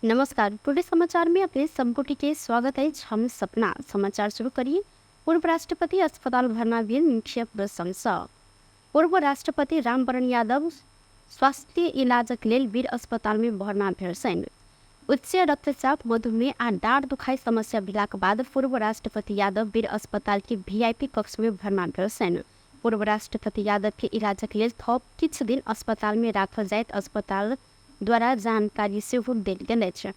नमस्कार, टुडे समाचार में अपने सबगोटी के स्वागत है। हम सपना समाचार शुरू करिए। पूर्व राष्ट्रपति अस्पताल भर्ना भेल मुख्य प्रशंसा। पूर्व राष्ट्रपति रामवरण यादव स्वास्थ्य इलाजक लेल वीर अस्पताल में भर्ना भेल छनि। उच्च रक्तचाप, मधुमेह आ डाँड दुखाई समस्या भेलाक बाद पूर्व राष्ट्रपति यादव वीर अस्पताल के वीआईपी कक्ष में भर्ना भेल छनि। पूर्व राष्ट्रपति यादव के इलाजक लेल थप किछु दिन अस्पताल में राखल जाइत अस्पताल द्वारा जानकारी सेहो देल गेल अछि।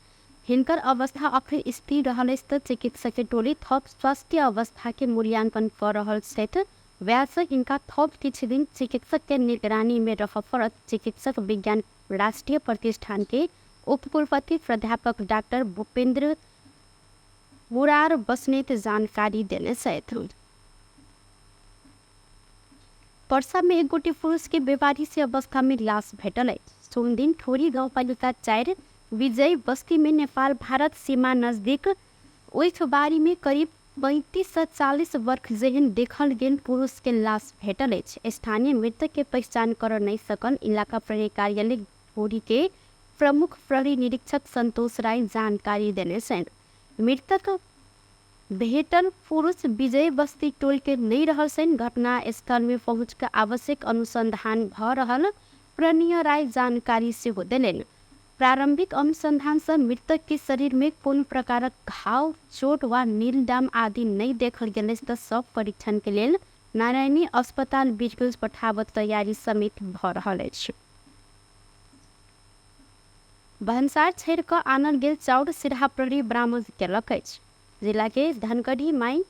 हिनकर अवस्था अखन स्थिर रहल अछि तऽ चिकित्सक के टोली थप स्वास्थ्य अवस्था के मूल्यांकन कऽ रहल छथि। वएह हिनका थप किछु दिन चिकित्सक के निगरानी में रहऽ पड़त। चिकित्सक विज्ञान राष्ट्रीय प्रतिष्ठान के उपकुलपति प्राध्यापक डॉक्टर भूपेंद्र मुरार बस्नेत जानकारी देने छथि। पर्सा में एक गोटे पुरुष के बेवारिस अवस्था में लाश भेटल अछि। सोमदिन ठोरी गाउँपालिका 4 विजय बस्ती में नेपाल भारत सीमा नजदीक ओइखबारी में करीब 35 से 40 वर्ष जेहन देखल गेल पुरुष के लाश भेटल अछि। स्थानीय मृतक के पहचान कर नहीं सकल इलाका प्रहरी कार्यालय ठोरी के प्रमुख प्रहरी निरीक्षक संतोष राय जानकारी देने छनि। मृतक भेटल पुरुष विजय बस्ती टोल के नहीं रहल छनि। घटना स्थल में पहुँच के आवश्यक अनुसंधान भ रहल प्रणीय राय जानकारी सेहो देलनि। प्रारंभिक अनुसंधान से मृतक के शरीर में कोनो प्रकारक घाव, चोट वा नीलडाम आदि नहीं देखल गेल अछि तऽ सब परीक्षण के लेल नारायणी अस्पताल बीरगंज पठाबत तैयारी समेत भ रहल अछि। भन्सार छेड़ कऽ आनल गेल चाउर सिरहा प्रहरी बरामद केलक अछि। जिला के धनगढ़ी माई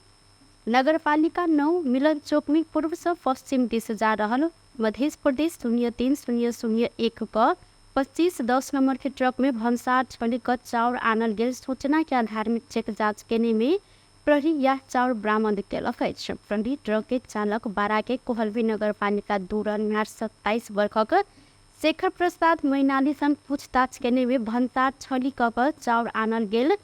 नगरपालिका 9 मिलन चौक में पूर्व से पश्चिम दिस जा रहल मध्य प्रदेश 03 0 0 1 क 2510 नंबर के ट्रक में भन्सार छली कऽ चाउर आनल गेल सूचना के आधार में चेक जांच केने में प्रहरी यह चाउर बरामद केलक अछि। प्रहरी ट्रक के चालक बारा के कोहलबी नगरपालिका 2 रहनिहार 27 वर्षक शेखर प्रसाद मैनाली संग पूछताछ केने में भन्सार छली कऽ कऽ चाउर आनल गेल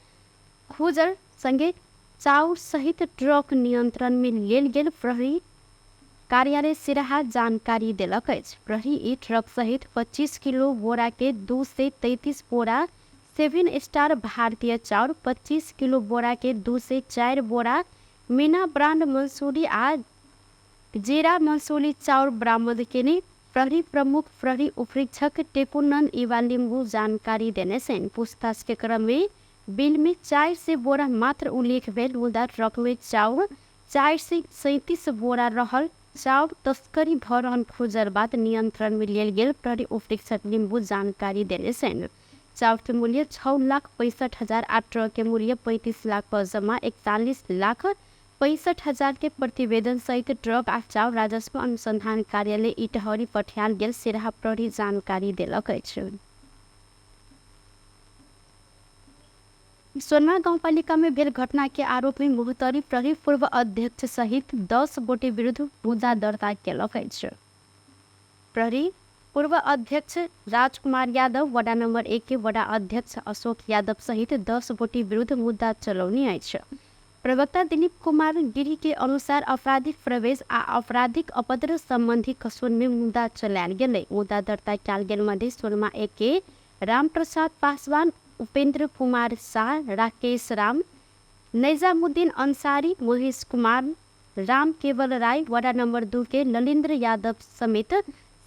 खुजल संगे चाउर सहित ट्रक नियंत्रण में लेल गेल प्रहरी कार्यालय सिराहा जानकारी देलक अछि। प्रहरी ई ट्रक सहित 25 किलो बोरा के 233 बोरा 7 स्टार भारतीय चाउर, 25 किलो बोरा के 204 बोरा मीना ब्रांड मंसूरी आ जीरा मंसूरी चाउर बरामद केने प्रहरी प्रमुख प्रहरी उपरीक्षक टेकुनंद इवा लिम्बू जानकारी देने छनि। पूछताछ के क्रम में बिल में 400 बोरा मात्र उल्लेख भेल मुदा ट्रक में चाउर 437 बोरा रहल चाउर तस्करी भ रहल खुजल बात नियंत्रण में लेल गेल प्रहरी उपरीक्षक लिम्बू जानकारी देने छनि। चाउर के मूल्य 6,65,000 आ ट्रक के मूल्य 35 लाख पर जमा 41,65,000 के प्रतिवेदन सहित ट्रक आ चाउर राजस्व अनुसंधान कार्यालय इटहरी पठायल गेल सिरहा प्रहरी जानकारी देलक अछि। सोनमा गाउँपालिका में भेल घटना के आरोप में मोहतरी प्रहरी पूर्व अध्यक्ष सहित 10 गोटे विरुद्ध मुद्दा दर्ता केलक अछि। प्रहरी पूर्व अध्यक्ष राजकुमार यादव, वडा नंबर 1 के वडा अध्यक्ष अशोक यादव सहित 10 गोटे विरुद्ध मुद्दा चलौने अछि। प्रवक्ता दिलीप कुमार गिरी के अनुसार आपराधिक प्रवेश आ आपराधिक अपद्र संबंधी कसूर में मुद्दा चलायल गेलै। मुद्दा दर्ता कयल गेल मध्ये सोनमा 1 के रामप्रसाद पासवान, उपेंद्र कुमार शाह, राकेश राम, नैजामुद्दीन अंसारी, महेश कुमार, राम केवल राय, वडा नंबर 2 के ललिंद्र यादव समेत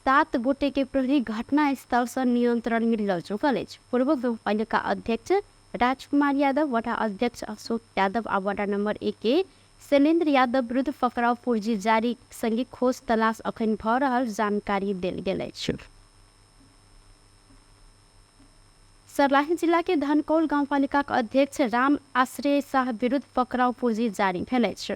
7 गोटे के प्रहरी घटनास्थल से नियंत्रण में लऽ चुकल अछि। पूर्व गाउँपालिका अध्यक्ष राजकुमार यादव, वडा अध्यक्ष अशोक यादव आ वडा नंबर 1 के शैलेंद्र यादव विरुद्ध पकड़ाव पुर्जी जारी संगे खोज तलाश अखन भऽ रहल जानकारी देल गेल अछि। सर्लाही जिला के धनकौल गाउँपालिका के अध्यक्ष राम आश्रय शाह विरुद्ध पकड़ाव पुर्जी जारी भेल अछि।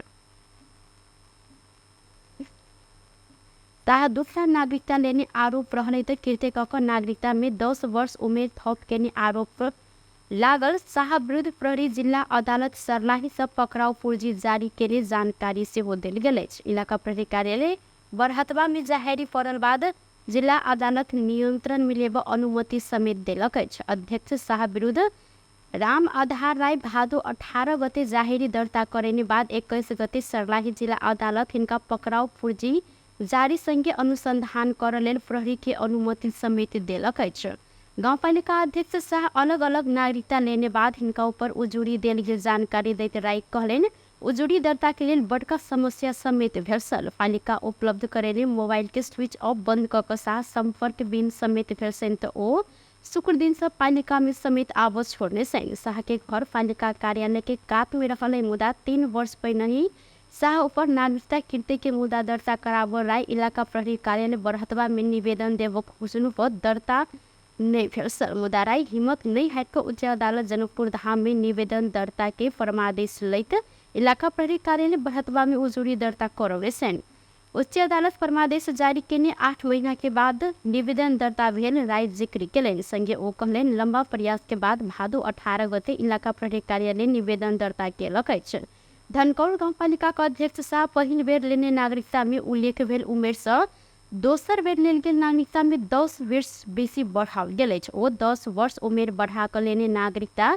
शाह दूसरा नागरिकता लेने आरोप रहलै तऽ कृत्य कऽ कऽ नागरिकता में 10 वर्ष उमेर थप केने आरोप लागल शाह विरुद्ध प्रहरी जिल्ला अदालत सर्लाही से पकड़ाव पुर्जी जारी केने जानकारी सेहो देल गेल अछि। इलाका प्रहरी कार्यालय बरहतवा में जाहेरी पड़ल बाद जिला अदालत नियंत्रण में लेबऽ अनुमति समेत देलक अछि। अध्यक्ष शाह विरुद्ध राम आधार राय भादो 18 गते जाहेरी दर्ता करेने बाद 21 गते सर्लाही जिला अदालत हिनका पकड़ाव पुर्जी जारी संगे अनुसंधान कर लेल प्रहरी के अनुमति समेत देलक अछि। गाउँपालिका अध्यक्ष शाह अलग अलग नागरिकता लेने बाद हिनका ऊपर उजुरी देल गेल जानकारी दैत राई कहलनि, उजुरी दर्ता के लेल बड़का समस्या समेत भेल छल। पालिका उपलब्ध करेने मोबाइल के स्विच ऑफ बंद कऽ कऽ शाह संपर्क बिन समेत भेल छनि तऽ ओ शुक्र दिन से पालिका में समेत आबऽ छोड़ने छनि। शाह के घर पालिका कार्यालय के कात में रहल है, मुदा 3 वर्ष पहिने शाह ऊपर नागरिकता कृत्य के मुद्दा दर्ता कराबऽ राय इलाका प्रहरी कार्यालय बरहतवा में निवेदन देबऽ खोजनु पर दर्ता नहि भेल सर। मुदा राय हिम्मत नहि हारि कऽ उच्च अदालत जनकपुर धाम में निवेदन दर्ता के परमादेश लैत इलाका प्रहरी कार्यालय बरहतवा में उजुरी दर्ता करौने छनि। उच्च अदालत परमादेश जारी केने 8 महीना के बाद निवेदन दर्ता भेल राय जिक्र केलनि। संगे ओ कहलनि, लंबा प्रयास के बाद भादो 18 गते इलाका प्रहरी कार्यालय निवेदन दर्ता केलक अछि। धनकौल गाउँपालिका के अध्यक्ष शाह पहिल बेर लेने नागरिकता में उल्लेख भेल उमेर सँ दोसर बेर लेल गेल नागरिकता में 10 वर्ष बेसी बढ़ाओल गेल अछि। ओ 10 वर्ष उमेर बढ़ा कऽ लेने नागरिकता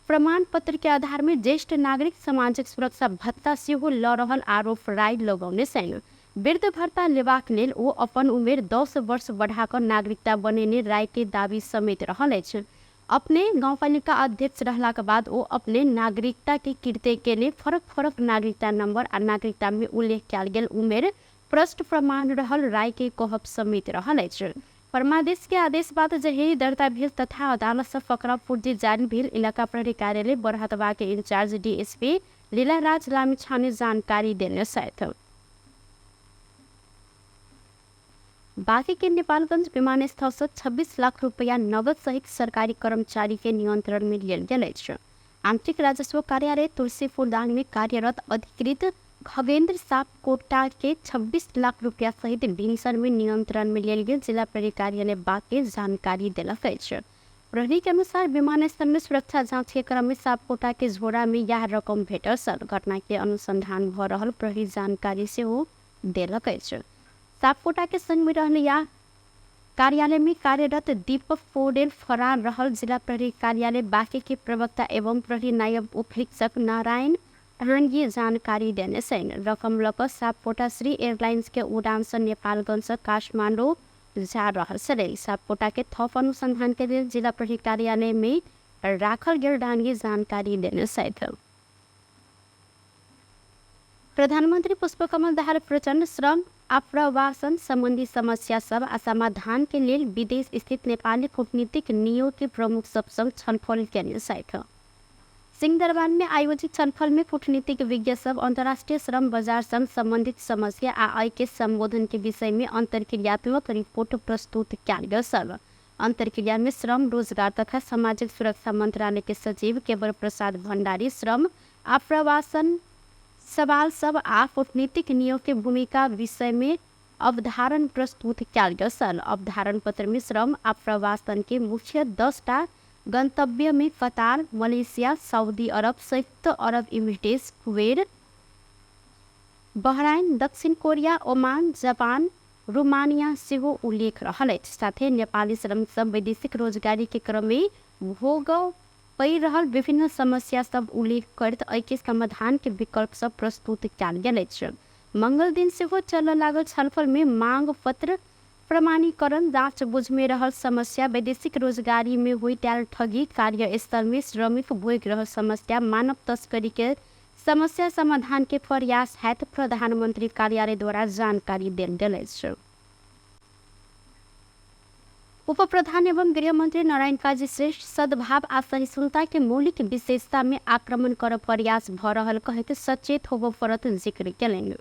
प्रमाण पत्र के आधार में ज्येष्ठ नागरिक सामाजिक सुरक्षा भत्ता सेहो लऽ रहल आरोप राय लगौने छनि। वृद्ध भत्ता लेबाक लेल ओ अपन उमेर 10 वर्ष बढ़ा कऽ नागरिकता बनेने राय के दावी समेत रहल अछि। अपने गाउँपालिका अध्यक्ष रहलाक बाद ओ अपने नागरिकता के कृत्य केने फरक फरक नागरिकता नंबर आ नागरिकता में उल्लेख कयल गेल उमेर प्रष्ट प्रमाण रहल राय के कहब समेत रहल अछि। परमादेश के आदेश बाद जहेरी दर्ता भेल तथा अदालत से फकरा पूर्जी जारी भेल इलाका प्रहरी कार्यालय बरहतवा के इंचार्ज डीएसपी लीलाराज लामिछाने जानकारी देने छथि। बाँकी के नेपालगंज विमानस्थल से 26 लाख रुपया नगद सहित सरकारी कर्मचारी के नियंत्रण में लेल गेल अछि। आंतरिक राजस्व कार्यालय तुलसीपुर दान में कार्यरत अधिकृत खगेंद्र सापकोटा के 26 लाख रुपया सहित भिनसर में नियंत्रण में लेल गेल जिला प्रहरी कार्यालय बाँके जानकारी देलक अछि। प्रहरी के अनुसार विमानस्थल में सुरक्षा जाँच के क्रम में सापकोटा के झोरा में यह रकम भेटल छल। घटना के अनुसंधान भ रहल प्रहरी जानकारी सेहो देलक अछि। सापकोटा के संग में रहल या कार्यालय में कार्यरत दीपक पौडेल फरार रहल जिला प्रहरी कार्यालय बाँके के प्रवक्ता एवं प्रहरी नायब उपरीक्षक नारायण ठाङ्गी जानकारी देने छनि। रकम लऽ कऽ सापकोटा श्री एयरलाइंस के उड़ान से नेपालगंज से काठमाडौँ जा रहल छलै। सापकोटा के थप अनुसंधान के लेल जिला प्रहरी कार्यालय में राखल गेल डांगी जानकारी देने छथि। प्रधानमन्त्री पुष्पकमल दाहाल प्रचण्ड श्रम आप्रवासन सम्बन्धी समस्या सब आ समाधान के लेल विदेश स्थित नेपाली कूटनीतिक नियोग के प्रमुख सब संग छलफल केने छथि। सिंहदरबार में आयोजित छलफल में कूटनीतिक विज्ञ सब अंतर्राष्ट्रीय श्रम बाजार संग संबंधित समस्या आ एहि के संबोधन के विषय में अंतर्क्रियात्मक रिपोर्ट प्रस्तुत कयल गेल छल। अंतर्क्रिया में श्रम रोजगार तथा सामाजिक सुरक्षा मंत्रालय के सचिव केवल प्रसाद भंडारी श्रम आप्रवासन सवाल सब आ कूटनीतिक नियोग के भूमिका विषय में अवधारण प्रस्तुत कयल गेल छल। अवधारण पत्र में श्रम आप्रवासन के मुख्य 10टा गंतव्य में कतार, मलेशिया, सऊदी अरब, संयुक्त अरब इमिरेट्स, कुवैत, बहराइन, दक्षिण कोरिया, ओमान, जापान, रोमानिया सेहो उल्लेख रहल अछि। साथे नेपाली श्रमिक सब वैदेशिक रोजगारी के क्रम में भोग पड़ि रहल विभिन्न समस्या सब उल्लेख करैत एहि के समाधान के विकल्प सब प्रस्तुत कयल गेल अछि। मंगल दिन सेहो चलऽ लागल छलफल में मांग पत्र प्रमाणीकरण, जाँच बुझ में रहल समस्या, वैदेशिक रोजगारी में होइत आयल ठगी, कार्यस्थल में श्रमिक भोगि रहल समस्या, मानव तस्करी के समस्या समाधान के प्रयास हैत प्रधानमंत्री कार्यालय द्वारा जानकारी देल गेल अछि। उप प्रधान एवं गृहमंत्री नारायण काजी श्रेष्ठ सद्भाव आ सहिष्णुता के मौलिक विशेषता में आक्रमण कर प्रयास भ रहल कहैत सचेत होबऽ पड़त जिक्र केलनि।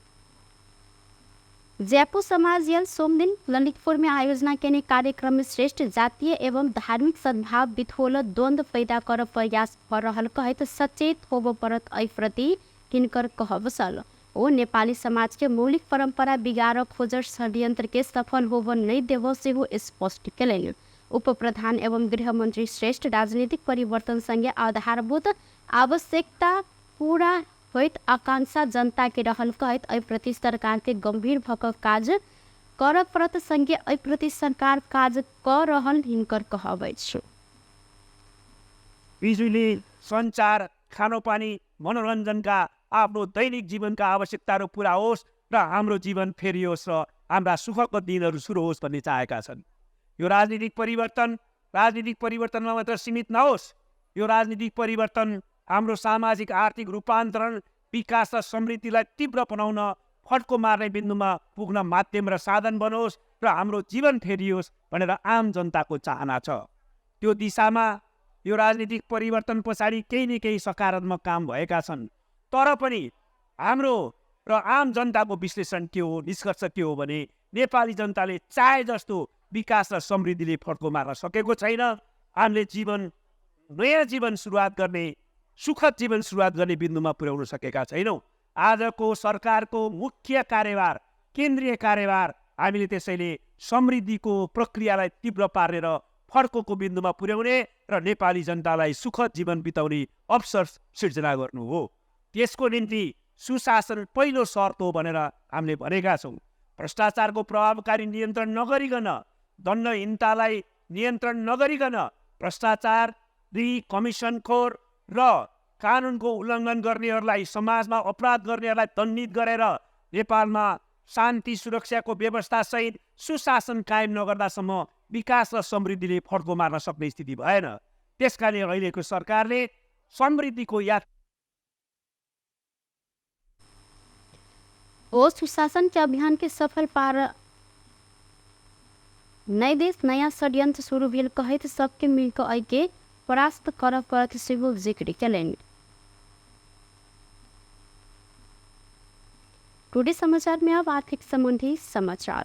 जयपुर समाज यल सोमदिन ललितपुर में आयोजना केने कार्यक्रम में श्रेष्ठ जातीय एवं धार्मिक सद्भाव बिथोल द्वंद्व पैदा कर प्रयास भ रहल कहैत सचेत होबऽ पड़त एहि प्रति हिनकर कहब छल। ओ नेपाली समाज के मौलिक परंपरा बिगाड़ खोजर षड्यंत्र के सफल होबऽ नहि देबऽ सेहो स्पष्ट केलनि। उप प्रधान एवं गृहमंत्री श्रेष्ठ राजनीतिक परिवर्तन संगे आधारभूत आवश्यकता पूरा होइत आकांक्षा जनता के रहल कहैत एहि प्रति सरकार के गंभीर भऽ कऽ काज करऽ पड़त संगे एहि प्रति सरकार काज कऽ रहल हिनकर कहब अछि। बिजुली, सञ्चार, खानोपानी, मनोरञ्जनका आफ्नो दैनिक जीवनका आवश्यकताहरू पुरा होस् र हाम्रो जीवन फेरियोस् र हाम्रा सुखको दिनहरू सुरु होस् भन्ने चाहेका छन्। यो राजनीतिक परिवर्तन राजनीतिक परिवर्तनमा मात्र सीमित नहोस्। यो राजनीतिक परिवर्तन हाम्रो सामाजिक आर्थिक रूपान्तरण, विकास र समृद्धिलाई तीव्र बनाउन, फड्को मार्ने बिन्दुमा पुग्न माध्यम र साधन बनोस् र हाम्रो जीवन फेरियोस् भनेर आम जनताको चाहना छ। त्यो दिशामा यो राजनीतिक परिवर्तन पछाडि केही न केही सकारात्मक काम भएका छन्। तर पनि हाम्रो र आम जनताको विश्लेषण के हो, निष्कर्ष के हो भने नेपाली जनताले चाहे जस्तो विकास र समृद्धिले फड्को मार्न सकेको छैन। हामीले जीवन, नयाँ जीवन सुरुवात गर्ने, सुखद जीवन सुरुवात गर्ने बिन्दुमा पुर्याउन सकेका छैनौँ। आजको सरकारको मुख्य कार्यभार, केन्द्रीय कार्यभार हामीले त्यसैले समृद्धिको प्रक्रियालाई तीव्र पारेर फड्को बिन्दुमा पुर्याउने र नेपाली जनतालाई सुखद जीवन बिताउने अवसर सिर्जना गर्नु हो। त्यसको निम्ति सुशासन पहिलो शर्त हो भनेर हामीले भनेका छौँ। भ्रष्टाचारको प्रभावकारी नियन्त्रण नगरिकन, दण्डहीनतालाई नियन्त्रण नगरिकन, भ्रष्टाचार, कमिसनखोर र कानुनको उल्लङ्घन गर्नेहरूलाई, समाजमा अपराध गर्नेहरूलाई दण्डित गरेर नेपालमा शान्ति सुरक्षाको व्यवस्थासहित सुशासन कायम नगर्दासम्म विकास र समृद्धिले फड्को मार्न सक्ने स्थिति भएन। त्यसकारणले अहिलेको सरकारले समृद्धिको यात्रा ओ सुशासन के अभियान के सफल पार नए देश नयाँ षड्यंत्र शुरू भेल कहैत सबके मिलकर एहिके परास्त करऽ पड़त सेहो जिक्र केलनि। टुडे समाचार में अब आर्थिक संबंधी समाचार।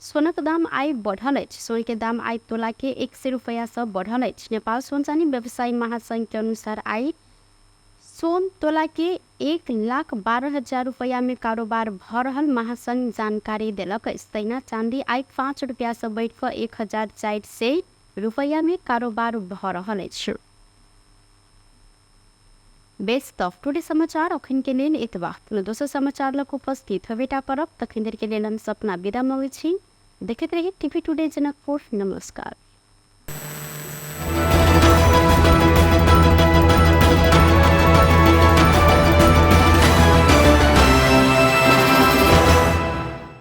सोनक दाम आइ बढ़ल अछि। सोन के दाम आइ तोला के 100 रुपैया सँ बढ़ल अछि। नेपाल सोन चानी व्यवसायी महासंघ के अनुसार आइ सोन तोला के 1,12,000 रुपैया में कारोबार भ रहल महासंघ जानकारी देलक अछि। तहिना चांदी आइ 5 रुपैया सँ बढ़ि कऽ 1,400 रुपैया में कारोबार भ रहल अछि। बेस त टुडे समाचार अखन के लेल एतबा। दोसर समाचार लग उपस्थित होबेटा करब, तखन देर के लेल हम सपना विदा मँगै छी। देखैत रही टीवी टुडे जनकपुर। नमस्कार।